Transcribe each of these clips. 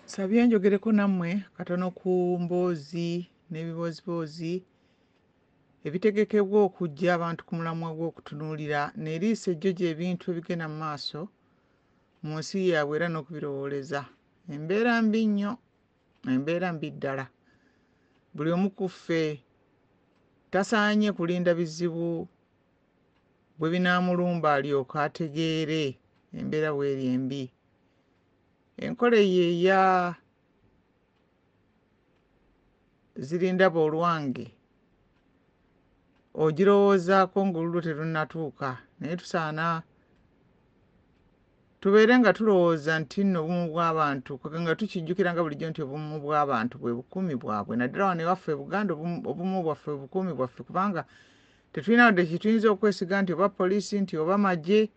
Nsabye njogereko nammwe katono ku mboozi n'ebibooziboozi ebitegekebwa okuggya abantu ku mulamwa gw'okutunuulira n'eriiso ejjogi ebintu ebigenda mu maaso mu nsi yaabwe era n'okubirowooleza. Embeera mbi nnyo, embeera mbi ddala. Buli omu ku ffe tasaanye kulinda bizibu bwe binaamulumba alyoke ategeere embeera bw'eri embi. Enkola eyo eya zirindaba olwange ogirowoozaako ng'olulwo terunnatuuka, naye tusaana tubeere nga tulowooza nti nno obumu bw'abantu nga tukijjukira nga bulijjo nti obumu bw'abantu bwe bukuumi bwabwe, naddala wano ewaffe e Buganda obumu bwaffe bwe bukuumi bwaffe, kubanga tetulina wadde kye tuyinza okwesiga nti oba poliisi nti oba magye,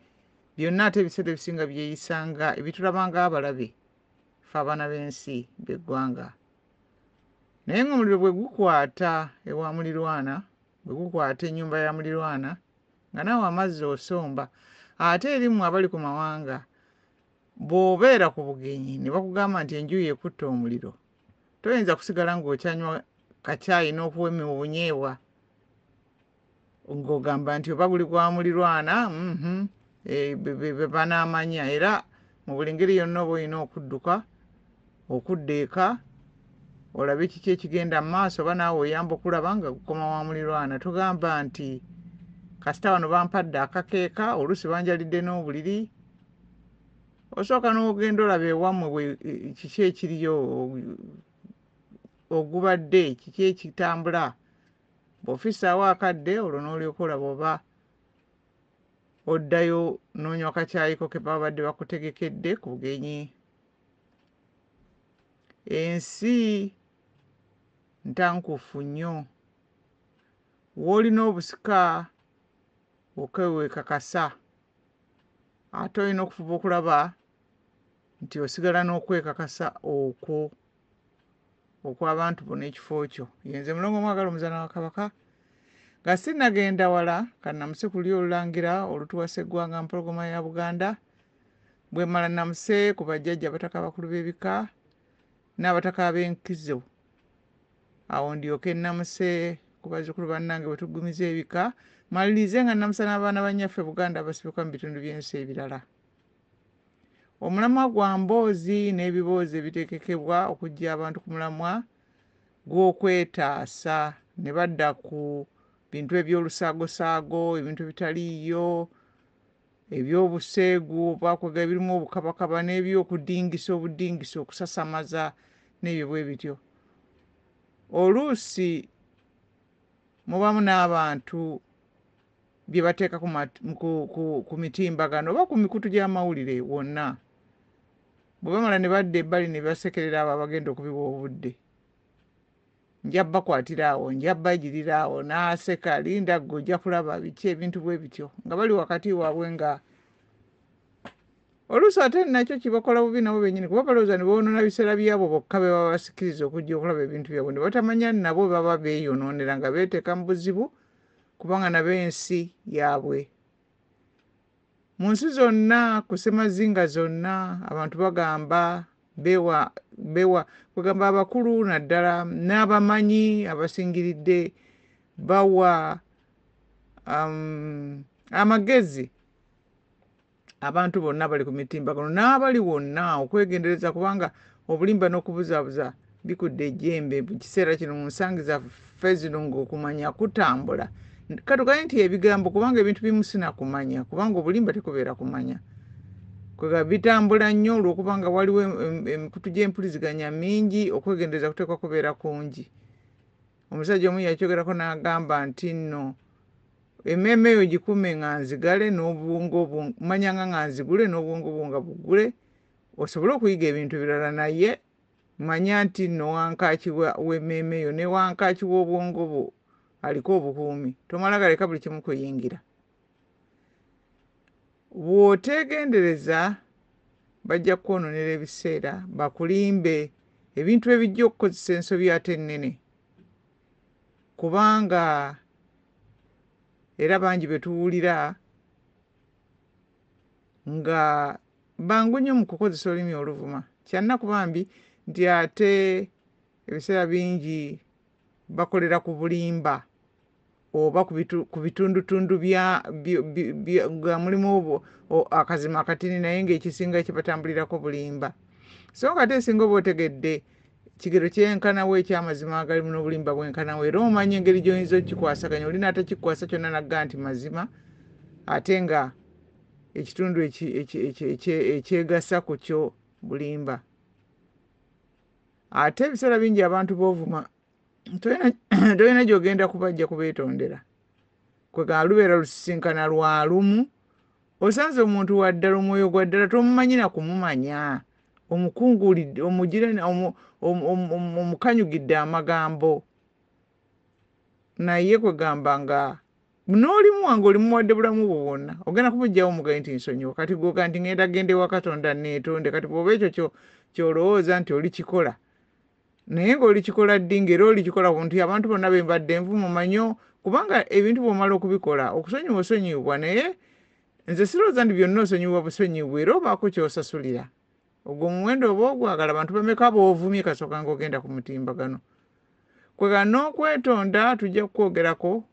byonna ate ebiseera ebisinga byeyisa nga ebitulaba ng'abalabe ffe abaana b'ensi b'eggwanga. Naye ng'omuliro bwe gukwata ewa mulirwana, bwe gukwata ennyumba ya mulirwana, nga naawe amazzi osomba. Ate eri mmwe abali ku mawanga, bw'obeera ku bugenyi ne bakugamba nti enju yo ekutte omuliro, toyinza kusigala ng'okyanywa kacaayi n'okuwemya obunyeebwa ng'ogamba nti oba guli gwa mulirwana, be banaamanya. Era mu buli ngeri yonna oba olina okudduka okudda eka olabe kiki ekigenda mu maaso, oba naawe oyamba okulaba nga gukoma wa mulirwana. Togamba nti kasita wano bampadde akakeeka, oluusi banjalidde n'obuliri. Osooka n'ogenda olaba ewammwe kiki ekiriyo, ogubadde kiki ekitambula. Bw'ofissaawo akadde olwo n'olyoka olaba oba oddayo n'onywa kakyayiko ke babadde bakutegekedde ku bugenyi. Ensi ntankuufu nnyo. W'olina obusika wokka we weekakasa, ate olina okufuba okulaba nti osigala n'okwekakasa okwo okw'abantu bo n'ekifo kyo. Ye nze Mulongo Mwagala Omuzaana wa Kabaka. Nga sinnagenda wala, kannamuse ku lulyo olulangira olutuwasa eggwanga Mpologoma ya Buganda. Bwe mmala nnamuse ku bajjajja abataka abakulu b'ebika n'abataka ab'enkizo. Awo ndyoke nnamuse ku bazzukulu bannange bwe tuggumiza ebika, mmalirize nga nnamusa n'abaana ba nnyaffe Buganda abasibuka mu bitundu by'ensi ebirala. Omulamwa gwa mboozi n'ebiboozi ebitegekebwa okuggya abantu ku mulamwa gw'okwetaasa ne badda ku bintu eby'olusaagosaago, ebintu ebitaliiyo, eby'obuseegu oba kwegamba ebirimu obukabakaba n'eby'okudingisa obudingisa, okusasamaza n'ebyo bwe bityo. Oluusi mubamu n'abantu bye bateeka ku mitimbagano oba ku mikutu gy'amawulire wonna. Bwe bamala ne badda ebbali ne basekerera abo abagenda okubiwa obudde. Nja bakwatira awo, nja bagirira awo, n'aseka, linda ggwe ojja kulaba biki ebintu bwe bityo nga bali wakati waabwe nga oluusi ate nakyo kibakola bubi nabo bennyini kuba balowooza ne boonoona biseera byabo bokka be baba basikiriza okujja okulaba ebintu byabwe ne batamanya nabo baba beeyonoonera nga beeteeka mu buzibu kubanga nabo ensi yaabwe. Mu nsi zonna ku ssemazinga zonna abantu bagamba bewa bewa kwegamba abakulu naddala n'abamanyi abasingiridde bawa amagezi abantu bonna abali ku mitimbagano n'abali wonna okwegendereza kubanga obulimba n'okubuzaabuza bikudde ejjembe mu kiseera kino mu nsangi zaffe zino ng'okumanya kutambula. Katugambe nti ebigambo kubanga ebintu bimu sinakumanya kubanga obulimba tekubeera kumanya. Kwega bitambula nnyo olw'okubanga waliwo emikutu gy'empuliziganya mingi, okwegendereza kuteekwa kubeera kungi. Omusajja omu yakyogerako n'agamba nti nno emmeeme yo gikuume nga nzigale n'obwongo bwo manyanga nga nzigule n'obwongo bwo nga buggule osobole okuyiga ebintu ebirala, naye manya nti nno wankaaki w'emmeeme yo ne wankaaki w'obwongo bwo aliko obukuumi, tomala galeka buli kimu kuyingira. Bw'oteegendereza bajja kukwonoonera ebiseera bakulimbe ebintu ebijja okukozesa ensobi ate ennene kubanga era bangi be tuwulira nga bangu nnyo mu kukozesa olulimi oluvuma. Kyannaku bambi nti ate ebiseera bingi bakolera ku bulimba oba ku bitundutundu nga mulimu akazima akatini, naye ng'ekisinga kyebatambulirako bulimba. So nga ate singa oba otegedde kigero kyenkanawo ekyamazima agalimu n'obulimba bwenkanawo, era omanye engeri gy'oyinza okukikwasaganya, oli n'atakikwasa kyonna nagga nti mazima, ate nga ekitundu ekyegasa ku kyo bulimba. Ate ebiseera bingi abantu b'ovuma tolina gy'ogenda kubajja kubeetondera, kwegamba lubeera lusisinkana lwa lumu, osanze omuntu wa ddala, omwoyo gwa ddala tomumanyi na kumumanya, omukungulidde, omukanyugidde amagambo, naye kwegamba nga n'olimuwa ng'olimuwadde bulamu bwo bwonna, ogenda kumuggyawo omugaye nti nsonyiwa. Kati gwoga nti ngenda genda ewa Katonda neetonde, kati bw'oba ekyo ky'olowooza nti olikikola, naye ng'olikikola ddi, ng'era olikikola nti abantu bonna be mbadde nvuma omanyi, kubanga ebintu bw'omala okubikola okusonyiwa osonyiwibwa, naye nze sirowooza nti byonna osonyiwibwa busonyiwibwa, era obaako ky'osasulira. Ogwo omuwendo oba ogwagala, abantu bameka b'ovumye kasooka ng'ogenda ku mutimbagano. Kwegamba n'okwetonda tujja kukwogerako,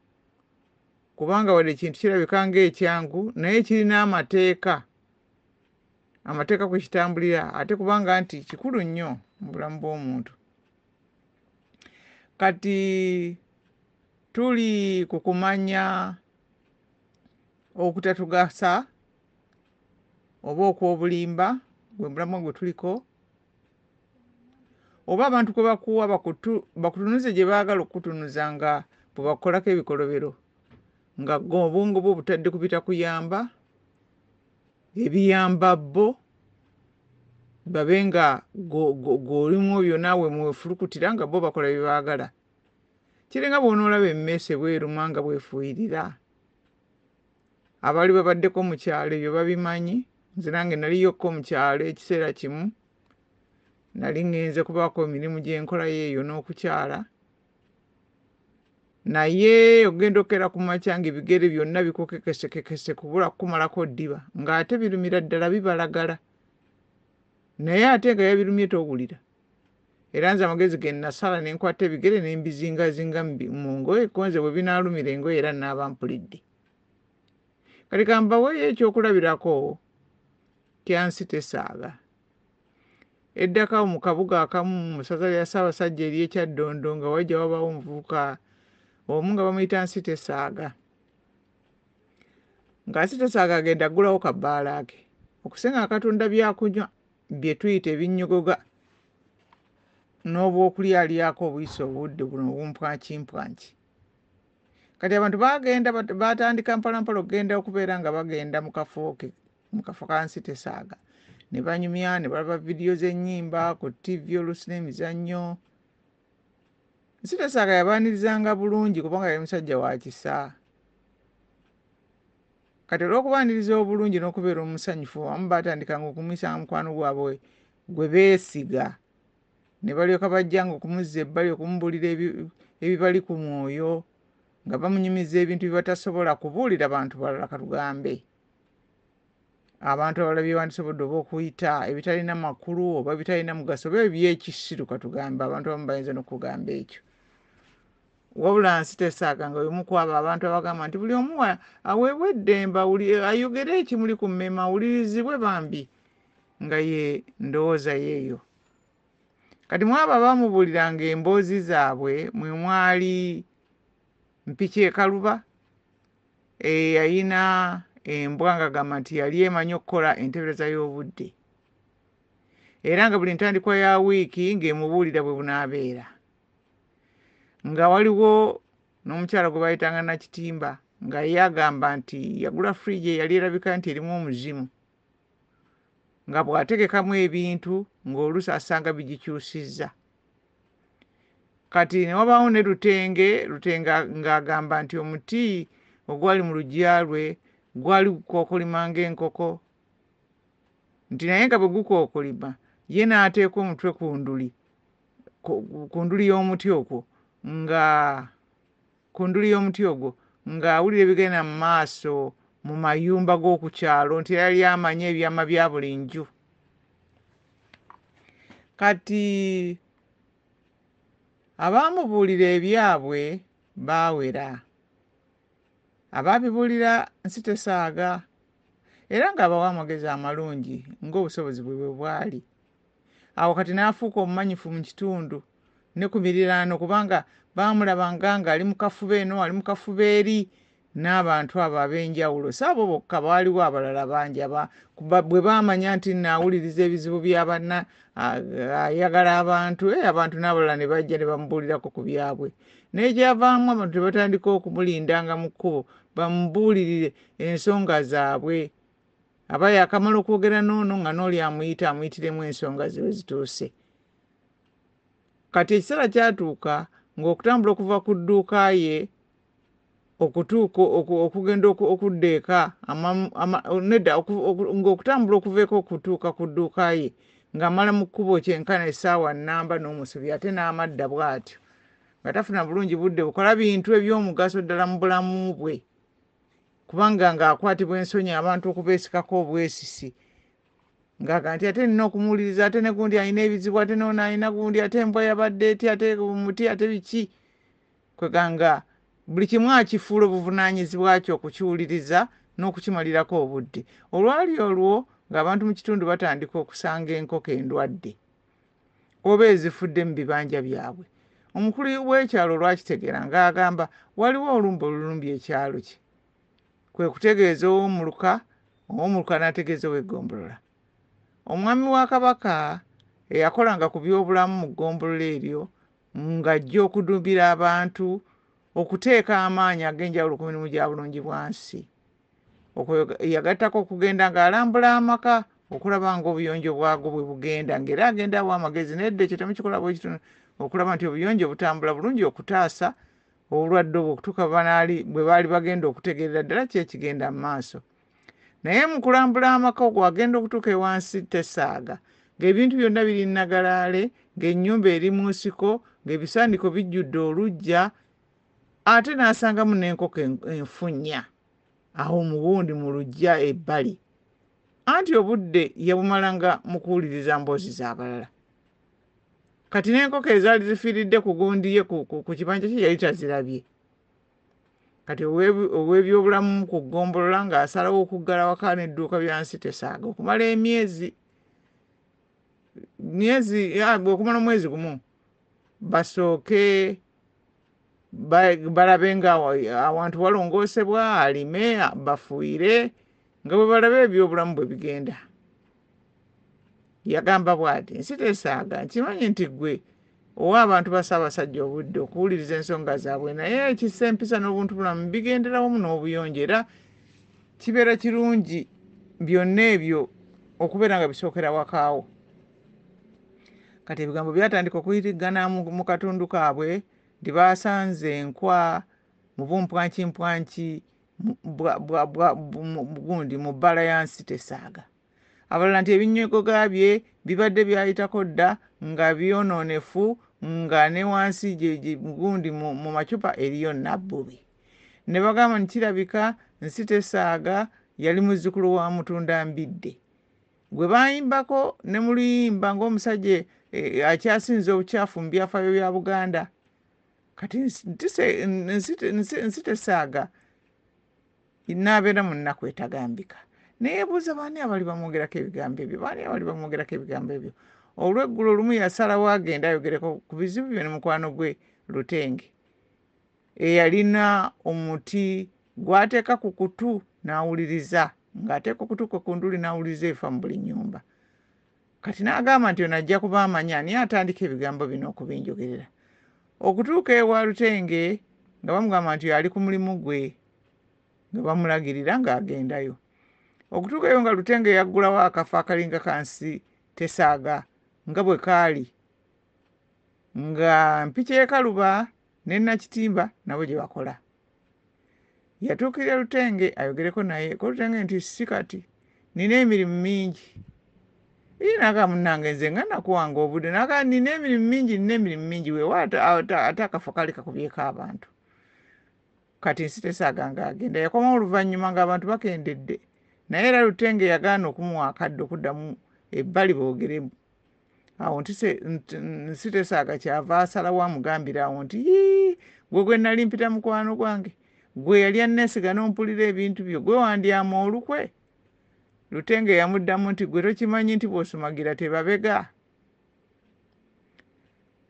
kubanga wadde ekintu kirabika ng'ekyangu, naye kirina amateeka, amateeka kwe kitambulira, ate kubanga nti kikulu nnyo mu bulamu bw'omuntu. Kati tuli ku kumanya okutatugasa oba okw'obulimba gwe bulamu gwe tuliko, oba abantu kwe bakuwa bakutunuze gye baagala okukutunuza nga bwe bakukolako ebikolobero, nga gwe obwongo bwo butadde ku bitakuyamba, ebiyamba bo babe nga gw'olimu ebyo naawe mwefulukutira nga bo bakola bye baagala. Kiringa bw'onoolaba emmese bweruma nga bwefuuyirira. Abaali babaddeko mu kyalo ebyo babimanyi. Nze nange naliyokko mu kyalo ekiseera kimu, nali ŋŋenze kubaako emirimu gye nkolayo eyo n'okukyala, naye ogenda okkeera ku makya ng'ebigere byonna bikukekesekekese kubula kukumalako ddiba, ng'ate birumira ddala bibalagala, naye ate nga yabirumye towulira. Era nze amagezi ge nasala ne nkwata ebigere ne mbizingazinga mu ngoye, ko nze bwe binaalumira engoye era naaba mpulidde. Kati ka mbaweeyo ekyokulabirako kya nsi tesaaga. Eddako mu kabuga akamu mu ssaza lya Ssaabasajja ery'e Kyaddondo nga wajja wabaawo omuvubuka omu nga bamuyita Nsi Tesaaga. Nga Nsi Tesaaga agenda aggulawo kabbaala ke okusinga akatunda byakunywa bye tuyita ebinnyogoga n'obwokulyalyako obuyisa obudde buno obumpwankimpwanki. Kati abantu bagenda batandika mpolampola okugenda okubeera nga bagenda mu kafo ke, mu kafo ka Nsi Tesaaga, ne banyumya ne balaba vidiyo z'ennyimba ku ttivi oluusi n'emizannyo. Nsi Tesaaga yabaanirizanga bulungi kubanga yali musajja wa kisa. Kati olw'okubaaniriza obulungi n'okubeera omusanyufu, abamu baatandikanga okumuyisanga mukwano gwabwe gwe beesiga, ne balyoka bajjanga okumuzza ebbali okumubuulira ebibali ku mwoyo, nga bamunyumiza ebintu bye batasobola kubuulira bantu balala. Katugambe abantu abalala bye bandisobodde oba okuyita ebitalina makulu oba ebitalina mugaso oba ebyekisiru, katugambe abantu abamu bayinza n'okugamba ekyo. Wabula Nsi Tesaaga nga omu ku abo abantu abagamba nti buli omu aweebwe eddembe ayogere ekimuli ku mmeeme awulirizibwe bambi, nga ye ndowooza yeeyo. Kati mu abo abaamubuuliranga emboozi zaabwe mwe mwali Mpiki e Kaluba eyalina embwa ng'agamba nti yali emanyi okukola entebereza y'obudde, era nga buli ntandikwa ya wiiki ng'emubuulira bwe bunaabeera. Nga waliwo n'omukyala gwe bayitanga Nakitimba nga ye agamba nti yagula fridge eyali erabika nti erimu omuzimu, nga bw'ategekamu ebintu ng'oluusi asanga bigikyusizza. Kati ne wabaawo ne Lutenge, Lutenge ng'agamba nti omuti ogwali mu luggya lwe gwali gukookolima ng'enkoko, nti naye nga bwe gukookolima ye n'ateeka omutwe ku nduli, ku nduli y'omuti ogwo, nga ku nduli y'omuti ogwo ng'awulira ebigenda mu maaso mu mayumba g'oku kyalo, nti yali amanyi ebyama bya buli nju. Kati abaamubuulira ebyabwe baawera. Abaabibuulira Nsitesaaga era ng'abawa amagezi amalungi ng'obusobozi bwe bwe bwali. Awo kati n'afuuka omumanyifu mu kitundu ne ku miriraano kubanga baamulabanga ng'ali mu kafubo eno, ali mu kafubo eri n'abantu abo ab'enjawulo. Si abo bokka, waaliwo abalala bangi bwe baamanya nti nno awuliriza ebizibu bya banna, ayagala abantu, abantu n'abalala ne bajja ne bamubuulirako ku byabwe. N'ekyavaamu abantu ne batandika okumulindanga mu kkubo bamubuulirire ensonga zaabwe. Aba yaakamala okwogera n'ono nga n'oli amuyita amuyitiremu ensonga ze we zituuse. Kati ekiseera kyatuuka ng'okutambula okuva ku dduuka ye okutuuka okugenda okudda eka nedda, ng'okutambula okuva eka okutuuka ku dduuka ye ng'amala mu kkubo kyenkana essaawa nnamba n'omusobyo ate n'amadda bw'atyo nga tafuna bulungi budde bukola bintu eby'omugaso ddala mu bulamu bwe, kubanga ng'akwatibwa ensonyi abantu okubeesikako obwesisi, ng'aga nti ate nina okumuwuliriza, ate ne gundi alina ebizibu, ate n'ono alina gundi, ate embwa yabadde etya, ate omuti, ate biki. Kweganga buli kimu akifuula obuvunaanyizibwa kye okukiwuliriza n'okukimalirako obudde. Olwali olwo ng'abantu mu kitundu batandika okusanga enkoko endwadde oba ezifudde mu bibanja byabwe. Omukulu w'ekyalo olwakitegeera ng'agamba waliwo olumbe olulumbye ekyalo kye, kwe kutegeeza ow'omuluka, ow'omuluka n'ategeeza ow'eggombolola. Omwami wa Kabaka eyakolanga ku byobulamu mu ggombolola eryo ng'ajja okuduumira abantu okuteeka amaanyi ag'enjawulo ku mirimu gya bulungi bwa nsi. Yagattako okugenda ng'alambula amaka okulaba ng'obuyonjo bwago bwe bugenda, ng'era agenda awa amagezi nedda ekyo temukikola bwe kityo, okulaba nti obuyonjo butambula bulungi okutaasa obulwadde obwo okutuuka bwe baali bagenda okutegeerera ddala ki ekigenda mu maaso. Naye mu kulambula amaka okwo agenda okutuuka ewansi Tesaaga ng'ebintu byonna biri nnagalaale, ng'ennyumba eri mu nsiko, ng'ebisaaniko bijjudde oluggya, ate n'asangamu n'enkoko enfu nnya awo mu gundi mu luggya ebbali. Anti obudde yabumalanga mu kuwuliriza mboozi z'abalala. Kati n'enkoko ezaali zifiiridde ku gundi ye ku kibanja kye yali tazirabye. Kati ow'ebyobulamu ku ggombolola ng'asalawo okuggala waka n'edduuka bya Nsitesaaga okumala emyezi myezi okumala omwezi gumu basooke balabe nga awantu walongoosebwa, alime, bafuuyire nga bwe balaba ebyobulamu bwe bigenda. Yagamba bw'ati, Nsitesaaga nkimanyi nti ggwe owa abantu ba Ssaabasajja obudde okuwuliriza ensonga zaabwe, naye ekisa, empisa n'obuntubulamu bigendera wamu n'obuyonjo era kibeera kirungi byonna ebyo okubeera nga bisookera wakaawo. Kati ebigambo byatandika okuyitiggana mu katundu kaabwe nti baasanze enkwa mu bumpwankimpwanki gundi mu bbala ya Nsitesaaga. Abalala nti ebinnyogoga bye bibadde byayitako dda nga byonoonefu nga ne wansi gundi mu macupa eriyo nabbubi. Ne bagamba nti kirabika Nsitesaaga yali muzzukulu wa Mutunda Mbidde gwe baayimbako ne mu luyimba ng'omusajja akyasinze obukyafu mu byafaayo bya Buganda. Kati Nsitesaaga n'abeera mu nnaku etagambika. Neyeebuuza baani abali bamwogerako ebigambo ebyo, baani abali bamwogerako ebigambo ebyo. Olw'eggulo olumu yasalawo agende ayogereko ku bizibu bye ne mukwano gwe Lutenge eyalina omuti gw'ateeka ku kutu n'awuliriza, ng'ateeka okutu kwe ku nduli n'awuliriza ebifa mu buli nnyumba. Kati n'agamba nti ono ajja kuba amanyi ani atandika ebigambo bino okubinjogerera. Okutuuka ewa Lutenge nga bamugamba nti ali ku mulimu gwe, nga bamulagirira ng'agendayo. Okutuukayo nga Lutenge yaggulawo akafo akalinga ka Nsitesaaga nga bwe kaali, nga Mpikye Kaluba ne Nakitimba nabo gye bakola. Yatuukirira Lutenge ayogereko naye, ko Lutenge nti si kati nina emirimu mingi. Ye n'agamba munnange nze nga nakuwanga obudde, n'agamba nina emirimu mingi, nina emirimu mingi, weewa ate akafo kaali kakubyeko abantu. Kati Nsitesaaga ng'agenda, yakomawo oluvannyuma ng'abantu bakendedde, naye era Lutenge yagaana okumuwa akadde okuddamu ebbali boogeremu. Awo Nsitesaaga kyava asalawo amugambira awo nti, Yii, gwe gwe nali mpita mukwano gwange, gwe yali anneesiga n'ompulira ebintu byo, gwe wandyamu olukwe? Lutenge yamuddamu nti, Gwe tokimanyi nti bw'osumagira tebabega?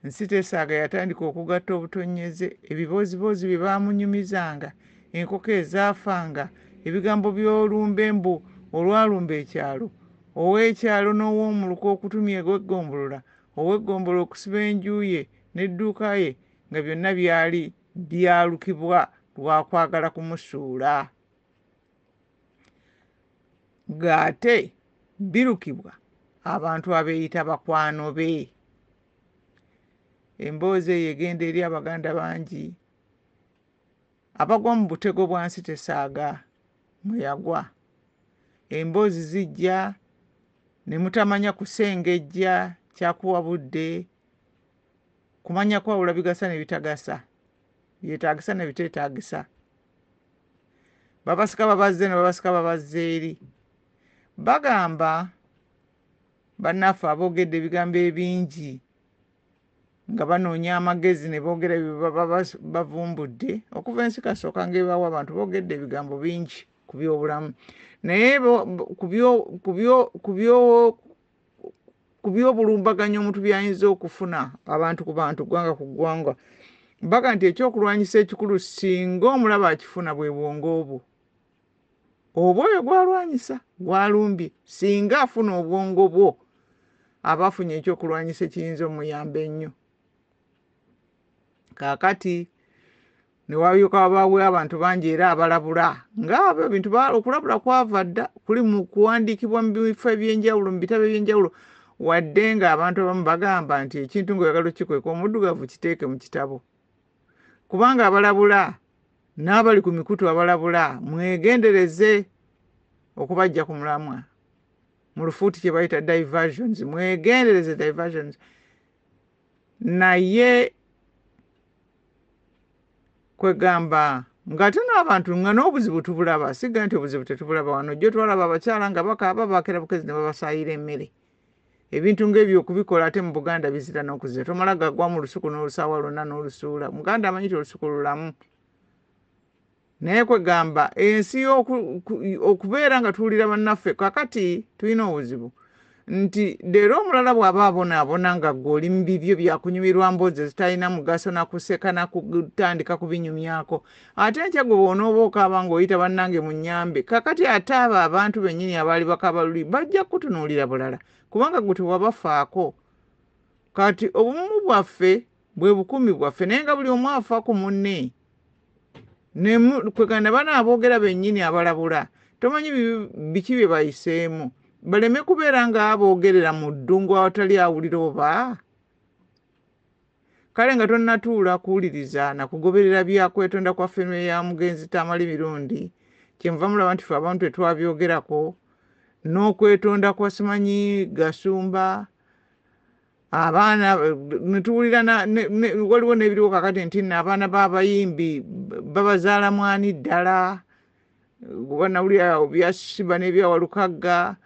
Nsitesaaga yatandika okugatta obutonnyeze, ebibooziboozi bye baamunyumizanga, enkoko ezaafanga, ebigambo by'olumbe mbu olwalumba ekyalo, ow'ekyalo n'ow'omuluka okutumya ow'eggombolola, ow'eggombolola okusiba enju ye n'edduuka ye nga byonna byali byalukibwa lwa kwagala kumusuula. Ng'ate birukibwa abantu abeeyita bakwano be. Emboozi eyo egenda eri Abaganda bangi abagwa mu butego bwa Nsitesaaga mwe yagwa. Emboozi zijja ne mutamanya kusengejja kyakuwa budde, kumanya kwawula bigasa ne bitagasa, byetaagisa ne biteetaagisa. Babasika babazze ne babasika babazza eri. Bagamba bannaffe aboogedde ebigambo ebingi nga banoonya amagezi ne boogera bye baba bavumbudde okuva ensi kasooka ng'ebaawo abantu boogedde ebigambo bingi ku byobulamu naye ku by'obulumbaganyi omuntu by'ayinza okufuna abantu ku bantu ggwanga ku ggwanga baga nti ekyokulwanyisa ekikulu singa omulaba akifuna bwe bwongo obwo oba oyo gwalwanyisa gwalumbye singa afuna obwongo bwo aba afunye ekyokulwanyisa ekiyinza omuyamba ennyo. Kaakati ne walyoka wabaawo abantu bangi era abalabula ng'abo ebintu okulabula kwava dda kuli mu kuwandiikibwa mu bifo eby'enjawulo mu bitabo eby'enjawulo wadde ng'abantu abamu bagamba nti ekintu ng'oyagala okikweka omuddugavu kiteeke mu kitabo kubanga abalabula n'abali ku mikutu abalabula mwegendereze okubajja ku mulamwa mu lufuuti kye bayita diversions mwegendereze diversions naye kwegamba ng'ate n'abantu nga n'obuzibu tubulaba siga nti obuzibu tetubulaba wano jjo twalaba abakyala nga bakaaba bakera bukezi ne babasaayira emmere ebintu ng'ebyo okubikola ate mu Buganda bizira n'okuzira tomala gagwa mu lusuku n'olusaawa lwonna n'olusuula Muganda amanyi ti olusuku lulamu naye kwegamba ensi okubeera nga tuwulira bannaffe kakati tulina obuzibu nti leero omulala bw'aba abonaabona nga gwe oli mu bibyo byakunyumirwa mboozi ezitalina mugaso nakuseka nakutandika kubinyumyako ate enkya gwe bw'onooba okaaba ng'oyita bannange mu nnyambe kakati ate abo abantu bennyini abaali bakaaba luli bajja kukutunuulira bulala kubanga gwe tewabafaako kati obumu bwaffe bwe bukuumi bwaffe naye nga buli omu afa ku munne kweganda bana aboogera bennyini abalabula tomanyi biki bye bayiseemu baleme kubeera nga aboogerera mu ddungu awatali awulira oba kale nga tonnatuula kuwuliriza na kugoberera byakwetonda kwa famire ya mugenzi Tamale Mirundi kyenva mulaba nti ffe abantu tetwabyogerako n'okwetonda kwa simanyi Gasumba abaana netuwulira waliwo n'ebiriwo kakati nti nno abaana b'abayimbi babazaala mwani ddala kuba nawulira byasiba n'ebyawalukagga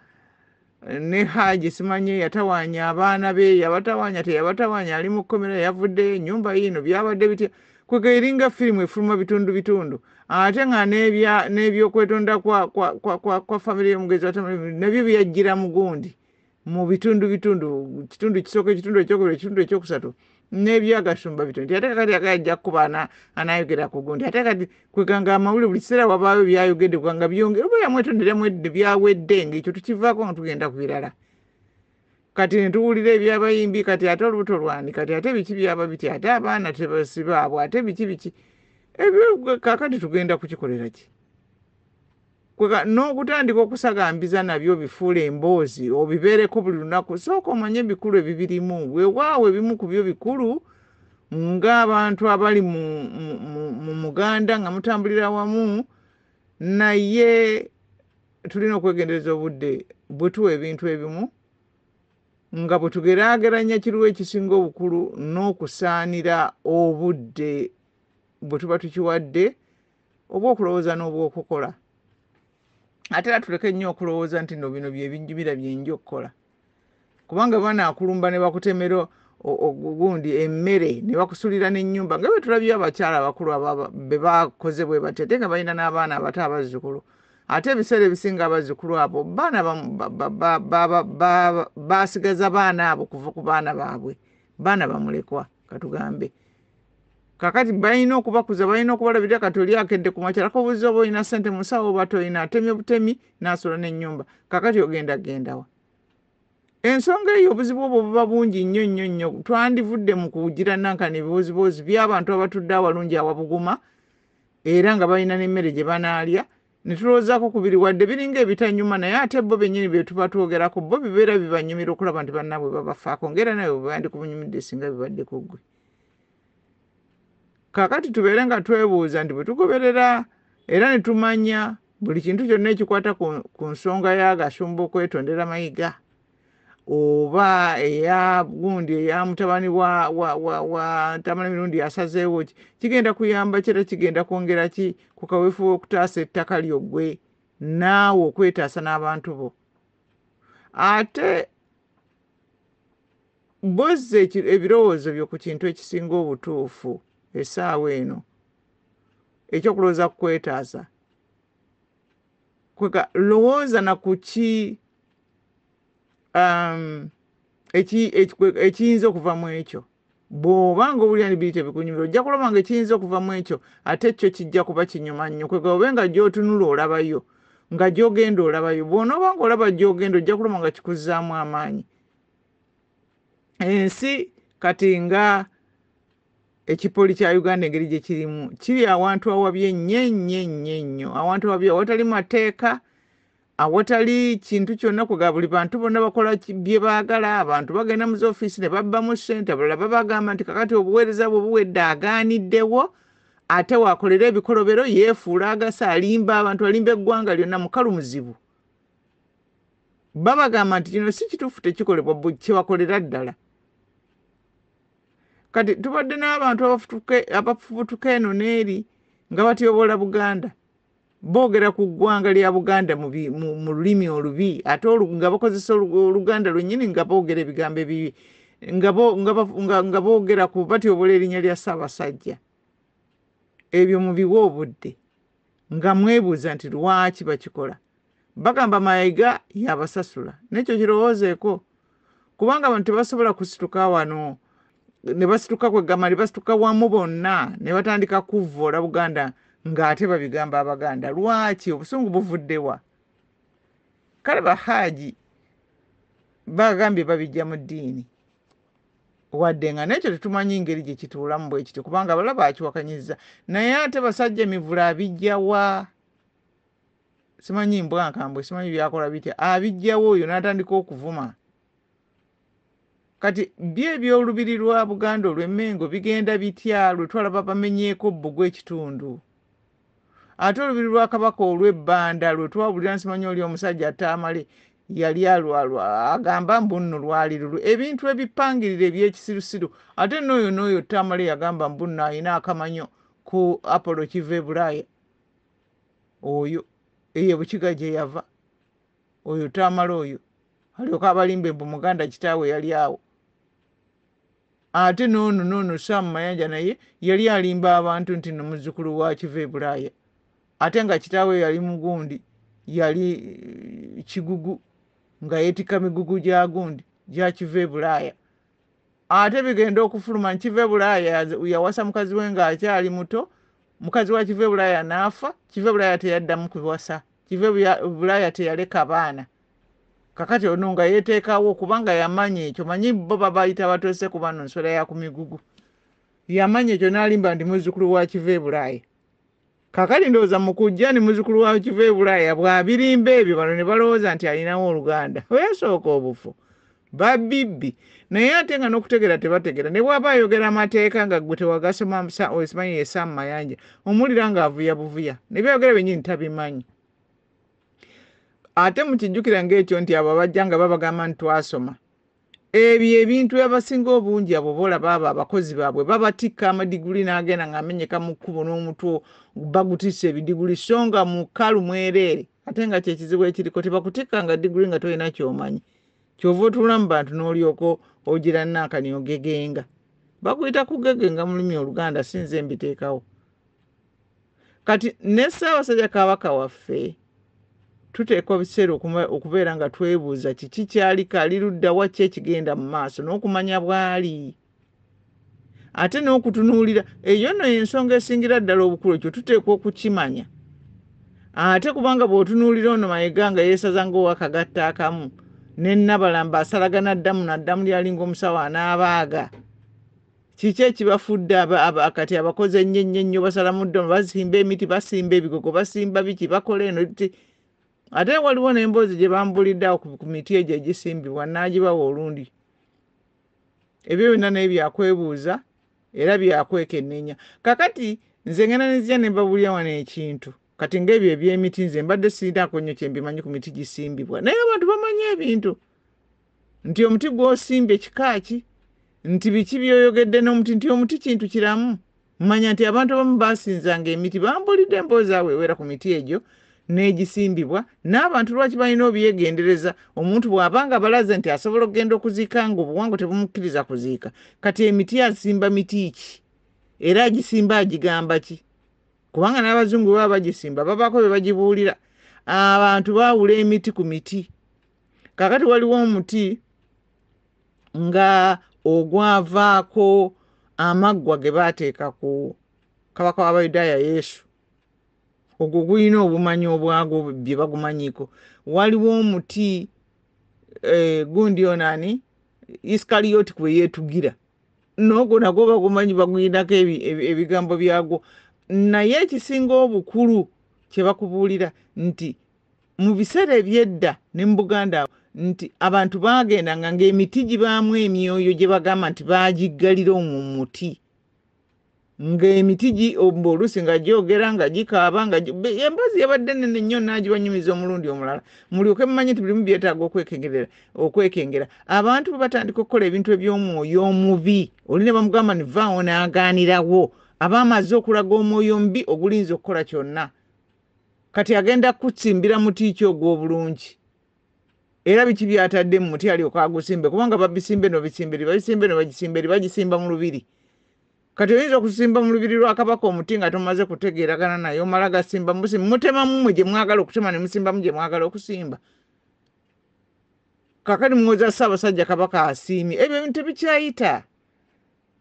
ne haji simanyi yatawaanya abaana be yabatawaanya teyabatawaanya ali mu kkomera yavuddeyo ennyumba yiino byabadde bitya kweka eringa firimu efuluma bitundu bitundu ate nga n'ebyokwetonda kwa famire y'omugezi nabyo byajjira mugundi mu bitundu bitundu kitundu kisooka ekitundu ekyokubiri ekitundu ekyokusatu n'ebyagashumba bito nti ate kakati akajja kukuba anayogera ku gundi ate kati kweganga amawulire buli kiseera wabaayo byayogedde kubanga byongera oba yamwetondera mwedde byawedde ngaekyo tukivaako nga tugenda ku birala kati netuwulira ebyabayimbi kati ate olubuto lwani kati ate biki byaba biti ate abaana tebasibaabwe ate biki biki ebyo kakati tugenda kukikolera ki n'okutandika okusagambiza nabyo obifuula emboozi obibeereko buli lunaku sooka omanye ebikulu ebibirimu weewaawo ebimu ku byo bikulu ng'abantu abali mu muganda nga mutambulira wamu naye tulina okwegendereza obudde bwe tuwa ebintu ebimu nga bwe tugeraageranya kiruwa ekisinga obukulu n'okusaanira obudde bwe tuba tukiwadde obw'okulowooza n'obw'okukola. Ate era tuleke nnyo okulowooza nti no bino bye binjumira bye nja okukola. Kubanga banaakulumba ne bakutemera ogundi emmere ne bakusulira n'ennyumba, nga bwe tulabye abakyala abakulu be bakoze bwe batyo, ate nga balina n'abaana abato, abazzukulu. Ate ebiseera ebisinga abazzukulu abo baana basigaza baana abo kuva ku baana baabwe, baana bamulekwa katugambe. Kakati balina okubakuza, balina okubalabirira. Kati oli akedde ku makyala kobuuza oba olina ssente mu nsawo oba tolina, atemye butemi n'asula n'ennyumba. Kakati ogenda gendawa? Ensonga eyo, obuzibu obwo buba bungi nnyo nnyo nnyo. Twandivudde mu kugira nankani ebiboziboozi by'abantu abatudde awalungi awabuguma era nga balina n'emmere gye banaalya, ne tulowoozaako kubiri wadde biringa ebitanyuma, naye ate bo bennyini bye tuba twogerako bo bibeera bibanyumira okulaba nti bannaabwe babafaako, ng'era nawe bwe bandikubunyumidde singa bibadde ku ggwe. Kaakati tubeere nga twebuuza nti bwe tugoberera era ne tumanya buli kintu kyonna ekikwata ku nsonga ya Gashumba okwetondera Mayiga oba eya gundi eya mutabani wa Tamale Mirundi asazeewo ki, kigenda kuyamba ki era kigenda kwongera ki ku kaweefube w'okutaasa ettaka lyo ggwe naawe okwetaasa n'abantu bo? Ate bozza ebirowoozo byo ku kintu ekisinga obutuufu essaawa eno, ekyokulowooza ku kwetaasa. Kwega lowooza na ku ki ekiyinza okuva mu ekyo. Bw'oba nga owulira nti biri tebikunyumira, ojja kulaba nga ekiyinza okuva mu ekyo ate kyo kijja kuba kinyuma nnyo. Kwega obe nga gy'otunula olabayo, nga gy'ogenda olabayo. Bw'onooba nga olaba gy'ogenda, ojja kulaba nga kikuzzaamu amaanyi. Ensi kati nga ekipoli kya Uganda engeri gye kirimu, kiri awantu awabi ennyo ennyo ennyo ennyo, awantu awabi awatali mateeka, awatali kintu kyonna. Kwega buli bantu bonna bakola bye baagala. Abantu bagenda mu zoofiisi ne babbamu ssente, abalala babagamba nti kakati obuweereza bwe buwedde, agaaniddewo, ate waakolera ebikolobero, yeefuula agasa, alimba abantu, alimba eggwanga lyonna. Mukalu muzibu. Babagamba nti kino si kituufu, tekikolebwa, kyebakolera ddala. Kati tubadde n'abantu abafubutuka eno n'eri nga batyoboola Buganda, boogera ku ggwanga lya Buganda mu lulimi olubi, ate nga bakozesa Oluganda lwennyini, nga boogera ebigambo ebibi, nga boogera ku batyoboola erinnya lya Ssaabasajja. Ebyo mubiwe obudde nga mwebuuza nti lwaki bakikola. Bagamba Mayiga yabasasula, nekyo kirowoozeeko, kubanga abantu tebasobola kusituka wano ne basituka, kwegamba ne basituka wamu bonna ne batandika kuvvoola Buganda ng'ate babigamba Abaganda. Lwaki obusungu buvuddewa? Kale Bahaaji bagambye babijja mu ddiini, wadde nga nekyo tetumanyi ngeri gye kituulamu bwe kityo, kubanga abalala bakiwakanyiza. Naye ate basajja mivule abijjawa? Simanyi mbwankambwe, simanyi byakola bitya, abijjawo oyo n'atandika okuvuma. Kati byo ebyolubiri lwa Buganda olw'Emmengo bigenda bitya lwe twalaba bamenyeeko bbugwe ekitundu? Ate olubiri lwa Kabaka olw'Ebbanda lwe twawulira, nsimanyi oli omusajja Ataamale yali alwalwa agamba mbu nno lwali lulu, ebintu ebipangirira ebyekisirusiru. Ate n'oyo n'oyo Tamale yagamba mbu nno alina akamanyo ku Apollo kiva e Bulaaya, oyo eyo Bukiga gye yava oyo Tamale oyo alyoka abalimbe mbu Muganda kitaawe yali awo. Ate noono noono Sam Mayanja naye yali alimba abantu nti no muzzukulu wa kiva e Bulaaya, ate nga kitaawe yali mugundi, yali kigugu nga yeetikka migugu gya gundi gya kiva e Bulaaya. Ate bigenda okufuluma nkiva e Bulaaya yawasa mukazi we ng'akyali muto, mukazi wa kiva e Bulaaya n'afa, kiva e Bulaaya teyaddamu kuwasa, kiva e Bulaaya teyaleka baana. Kakati ono nga yeeteekawo kubanga yamanya ekyo, manyi bo babayita batoose ku bano nswera ya ku migugu, yamanya ekyo n'alimba nti muzzukulu wa kiva e Bulaaya. Kakati ndowooza mu kujja ni muzzukulu wa kiva e Bulaaya bw'abirimba ebyo, bano ne balowooza nti alinawo oluganda. Weesooka obufu babibbi, naye ate nga n'okutegeera tebategeera. Ne bw'aba ayogera amateeka nga ggwe tewagasoma, osimanyi ye Sam Mayanja, omuwulira ng'avuya buvuya, ne byayogera byennyini tabimanyi. Ate mukijjukira ng'ekyo nti abo abajja nga babagamba nti twasoma ebyo ebintu, abasinga obungi abo boolaba abo abakozi baabwe babatikka amadiguli n'agenda ng'amenyeka mu kkubo n'omutwe bagutisse ebidiguli, so nga mukalu mwereere. Ate nga kyekizibu ekiriko, tebakutikka nga diguli nga tolina ky'omanyi. Kyova otuula mu bantu n'olyoka ogira nankani ogegenga. Bakuyita kugegenga mu lulimi Oluganda, si nze mbiteekawo. Kati ne Ssaabasajja Kabaka waffe tuteekwa biseera okubeera nga twebuuza kiki kyaliko, ali ludda wa, ki ekigenda mu maaso, n'okumanya bw'ali, ate n'okutunuulira. Eyo nno y'ensonga esingira ddala obukulu, ekyo tuteekwa okukimanya. Ate kubanga bw'otunuulira ono Mayiga nga yeesaza ng'owakagatta akamu, ne Nabalamba asalagana ddamu naddamu lyalinga omusawo anaabaaga. Kiki ekibafudde kati abakoze ennyo ennyo ennyo? Basalamu ddamu, basimba emiti, basimba ebigogo, basimba biki, bakola eno ti. Ate waliwo n'emboozi gye bambulidde awo ku miti egyo egisimbibwa, naagibawa olundi. Ebyo byonna naye byakwebuuza era byakwekenneenya. Kakati nze ngenda nenzija ne mbabuulira wano ekintu. Kati ng'ebyo eby'emiti nze mbadde sirinaako nnyo kye mbimanyi ku miti gisimbibwa, naye abantu bamanyi ebintu nti omuti gw'osimbye kika ki, nti biki by'oyogedde n'omuti, nti omuti kintu kiramu. Manya nti abantu abamu baasinzanga emiti. Bambulidde emboozi awo ewera ku miti egyo n'egisimbibwa n'abantu lwaki balina obyegendereza. Omuntu bw'aba nga balaze nti asobola okugenda okuziika ng'obuwangwa tebumukkiriza kuziika, kati emiti asimba miti ki, era agisimba agigamba ki? Kubanga n'abazungu baba bagisimba babaako bye bagibuulira. Abantu baawula emiti ku miti. Kaakati waliwo omuti nga ogwavaako amaggwa ge baateeka ku kabaka w'Abayudaaya Yesu, ogwo gulina obumanyi obwagwo bye bagumanyiiko. Waliwo omuti gundi ono ani, Isikaliyoti kwe yeetugira, n'ogwo nagwo bagumanyi, baguyinako ebigambo byagwo. Naye ekisinga obukulu kye bakubuulira nti mu biseera eby'edda ne mu Buganda nti abantu baagendanga ng'emiti gibaamu emyoyo gye bagamba nti baagiggalira omwo mu muti, ng'emiti oluusi nga gyogera nga gikaaba nga emboozi yabadde nnene nnyo, naagibanyumiza omulundi omulala mulyoke mumanye nti birimu byetaaga okwekengera. Abantu bwe batandika okukola ebintu eby'omwoyo omubi, oli ne bamugamba nti vaawo n'agaanirawo, aba amaze okulaga omwoyo omubi ogulinza okukola kyonna. Kati agenda kusimbira muti ki ogw'obulungi, era biki byatadde mu muti alyoka agusimbe? Kubanga babisimbe nobisimba eri, babisimbe no bagisimba eri, bagisimba mu lubiri. Kati oyinza okusimba mu lubiri lwa kabaka omuti nga tomaze kutegeeragana naye, omala gasimba mutemamu mmwe gye mwagala okutema ne musimbamu gye mwagala okusimba. Kakati muwoza Ssaabasajja Kabaka asiimye, ebyo ebintu tebikyayita.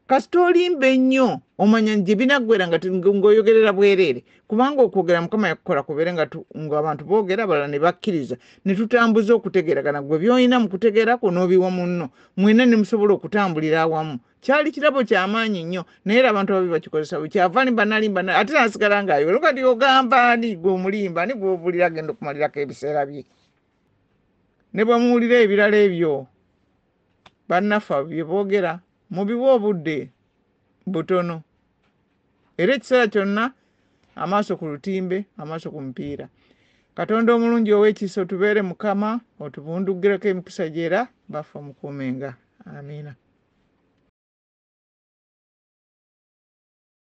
Kasita olimba ennyo omanya gye binaggwera ng'oyogerera bwereere, kubanga okwogera Mukama yakukola kubeere ng'abantu boogera abalala ne bakkiriza ne tutambuza okutegeeragana. Gwe by'olina mu kutegeera kwo n'obiwa munno, mwenna ne musobola okutambulira awamu. Kyali kirabo kyamaanyi nnyo, naye era abantu ababi bakikozesa bwe kyava limba nalimba ate nasigala ng'ayogera. Kati ogamba ani gwe omulimba, ani gw'obuulira agenda okumalirako ebiseera bye? Ne bwe muwulira ebirala ebyo bannaffe bye boogera, mubiwe obudde butono, era ekiseera kyonna amaaso ku lutimbe, amaaso ku mupiira. Katonda omulungi ow'ekisa otubeere Mukama, otubundugireko emikisa gyera baffe omukuumenga. Amiina.